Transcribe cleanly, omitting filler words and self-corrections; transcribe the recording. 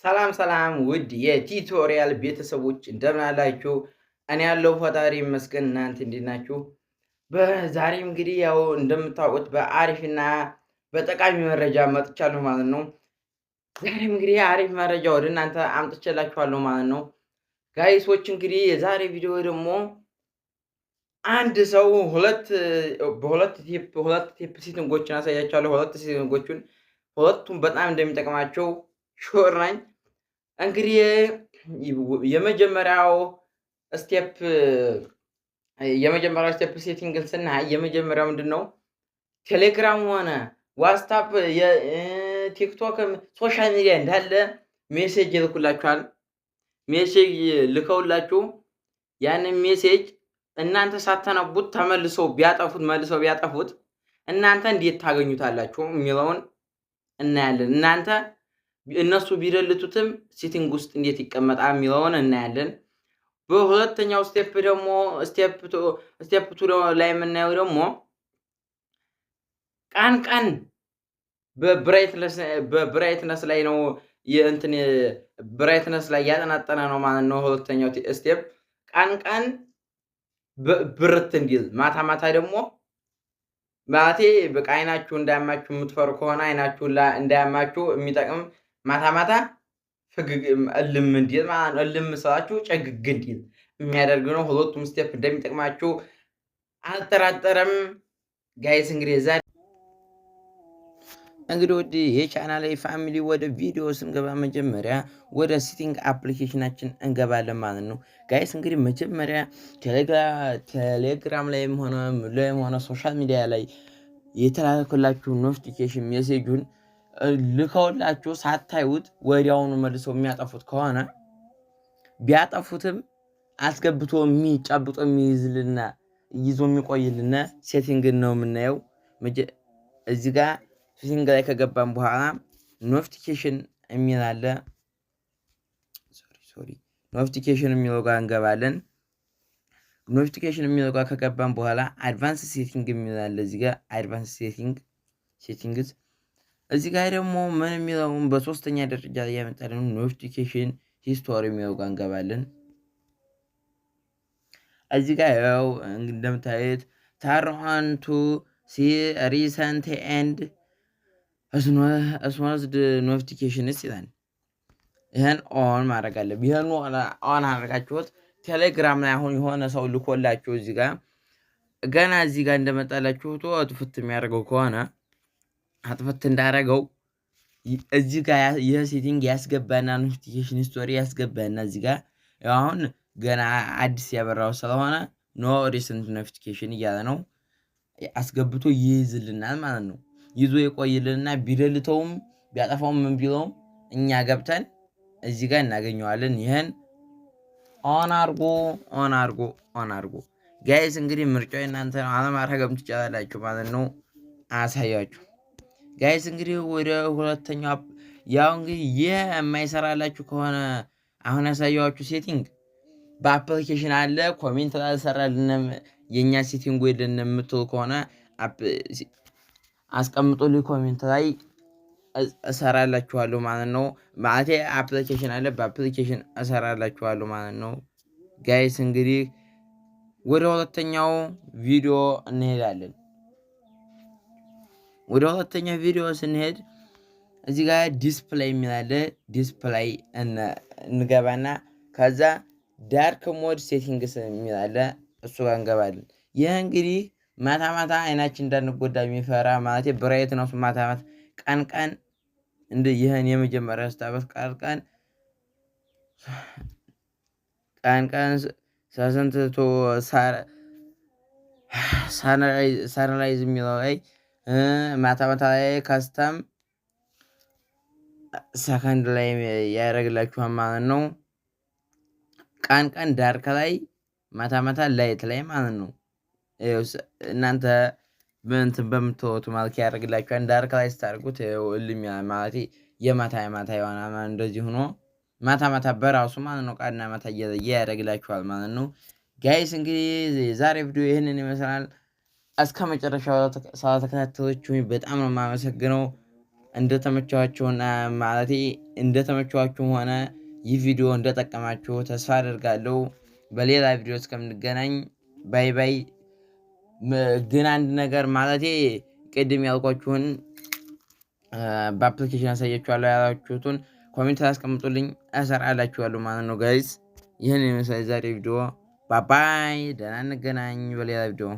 ሰላም ሰላም ውድ የ tutorial ቤተሰቦች፣ እንደምን አላችሁ? እኔ ያለው ፈጣሪ ይመስገን፣ እናንተ እንዴት ናችሁ? በዛሬም እንግዲህ ያው እንደምታውቁት በአሪፍና በጠቃሚ መረጃ መጥቻለሁ ማለት ነው። ዛሬም እንግዲህ አሪፍ መረጃ ወደ እናንተ አምጥቼላችኋለሁ ማለት ነው። Guys ኦች፣ እንግዲህ የዛሬ ቪዲዮ ደግሞ አንድ ሰው ሁለት በሁለት tip ሁለት tip setting ኦችን አሳያችኋለሁ። ሁለት setting ኦቹን ሁለቱም በጣም እንደሚጠቅማቸው sure ነኝ። እንግዲህ የመጀመሪያው step setting ን ስናይ የመጀመሪያው ምንድን ነው? ቴሌግራም ሆነ WhatsApp፣ TikTok፣ social media እንዳለ message ይልኩላችኋል። Message ልከውላችሁ ያንን message እናንተ ሳታነቡት ተመልሰው ቢያጠፉት፣ መልሰው ቢያጠፉት እናንተ እንዴት ታገኙታላችሁ የሚለውን እናያለን። እናንተ እነሱ ቢደልቱትም setting ውስጥ እንዴት ይቀመጣል የሚለውን እናያለን። በሁለተኛው step ደግሞ step two ላይ የምናየው ደግሞ ቀን ቀን በ brightness ላይ ነው፣ የእንትን brightness ላይ ያጠናጠነ ነው ማለት ነው። ሁለተኛው step ቀን ቀን ብርት እንዲል፣ ማታ ማታ ደግሞ ማለቴ በቃ አይናችሁ እንዳያማችሁ የምትፈሩ ከሆነ፣ አይናችሁ እንዳያማችሁ የሚጠቅም ማታ ማታ ፍግግ እልም እንዲል ማለት ነው። እልም ስላችሁ ጨግግ እንዲል የሚያደርግ ነው። ሁለቱም step እንደሚጠቅማችሁ አልጠራጠርም። Guys፣ እንግዲህ ዛ እንግዲህ ውድ የቻናል family፣ ወደ ቪዲዮ ስንገባ መጀመሪያ ወደ setting application ኣችን እንገባለን ማለት ነው። Guys፣ እንግዲህ መጀመሪያ ቴሌግራም ላይም ሆነ ላይም ሆነ social media ላይ የተላከላችሁ notification message ኡን ልከውላችሁ ሳታዩት ወዲያውኑ መልሰው የሚያጠፉት ከሆነ፣ ቢያጠፉትም አስገብቶ የሚጨብጦ የሚይዝልና ይዞ የሚቆይልና setting ን ነው የምናየው። እዚህ ጋር setting ላይ ከገባን በኋላ notification የሚል አለ። Sorry፣ notification የሚለው ጋር እንገባለን። Notification የሚለው ጋር ከገባን በኋላ advanced setting የሚል አለ። እዚህ ጋር advanced settings፣ እዚህ ጋር ደግሞ ምን የሚለውን በሶስተኛ ደረጃ ላይ ያመጣልን notification history የሚለው ጋር እንገባለን። እዚህ ጋር ያው እንደምታዩት turn on to see recent and snoozed notifications ይላል። ይህን on ማድረግ አለብን። ይህን on አድርጋችሁት ቴሌግራም ላይ አሁን የሆነ ሰው ልኮላችሁ እዚህ ጋር ገና እዚህ ጋር እንደመጣላችሁ አጥፍት የሚያደርገው ከሆነ፣ አጥፍት እንዳደረገው እዚህ ጋር ይህ setting ያስገባና notification history ያስገባና እዚህ ጋር አሁን ገና አዲስ ያበራው ስለሆነ no recent notification እያለ ነው። አስገብቶ ይይዝልናል ማለት ነው። ይዞ የቆይልንና ቢደልተውም ቢያጠፋውም ምን ቢለውም እኛ ገብተን እዚህ ጋር እናገኘዋለን። ይህን on አርጎ፣ on አርጎ፣ on አርጎ guys፣ እንግዲህ ምርጫው እናንተ ነው። አለማድረግም ትችላላችሁ ማለት ነው። አሳያችሁ guys፣ እንግዲህ ወደ ሁለተኛው፣ ያው እንግዲህ ይህ የማይሰራላችሁ ከሆነ፣ አሁን ያሳየኋችሁ setting በ application አለ፣ comment ላልሰራልንም የእኛ setting የለንም የምትሉ ከሆነ አስቀምጡልኝ comment ላይ፣ እሰራላችኋለሁ ማለት ነው። ማለቴ application አለ፣ በ application እሰራላችኋለሁ ማለት ነው። Guys፣ እንግዲህ ወደ ሁለተኛው ቪዲዮ እንሄዳለን። ወደ ሁለተኛው ቪዲዮ ስንሄድ እዚህ ጋር display የሚል አለ። Display እንገባና ከዛ dark mode settings የሚል አለ። እሱ ጋር እንገባለን። ይህ እንግዲህ ማታ ማታ አይናችን እንዳንጎዳ የሚፈራ፣ ማለት bright ነው። ማታ ማታ፣ ቀን ቀን እንደ ይህን የመጀመሪያ ስታበት ቀን ቀን sunset to sunrise የሚለው ላይ፣ ማታ ማታ ላይ custom ሰከንድ ላይ ያደርግላችኋል ማለት ነው። ቀን ቀን dark ላይ፣ ማታ ማታ light ላይ ማለት ነው። እናንተ በእንትን በምትወቱ መልክ ያደርግላችኋል። Dark ላይ ስታደርጉት እልም ማለት የማታ የማታ ይሆናል፣ እንደዚህ ሆኖ ማታ ማታ በራሱ ማለት ነው። ቀንና ማታ እየለየ ያደርግላችኋል ማለት ነው። Guys፣ እንግዲህ የዛሬ ቪዲዮ ይህንን ይመስላል። እስከ መጨረሻው ስለተከታተላችሁኝ በጣም ነው የማመሰግነው። እንደተመቻችሁና ማለቴ እንደተመቻችሁም ሆነ ይህ ቪዲዮ እንደጠቀማችሁ ተስፋ አደርጋለሁ። በሌላ ቪዲዮ እስከምንገናኝ bye bye። ግን አንድ ነገር ማለቴ ቅድም ያልኳችሁን በ application ያሳያችኋለሁ ያላችሁትን comment አስቀምጡልኝ፣ እሰራላችኋለሁ ማለት ነው guys። ይህን የመሰለ ዛሬ ቪዲዮ። Bye bye። ደህና እንገናኝ በሌላ ቪዲዮ።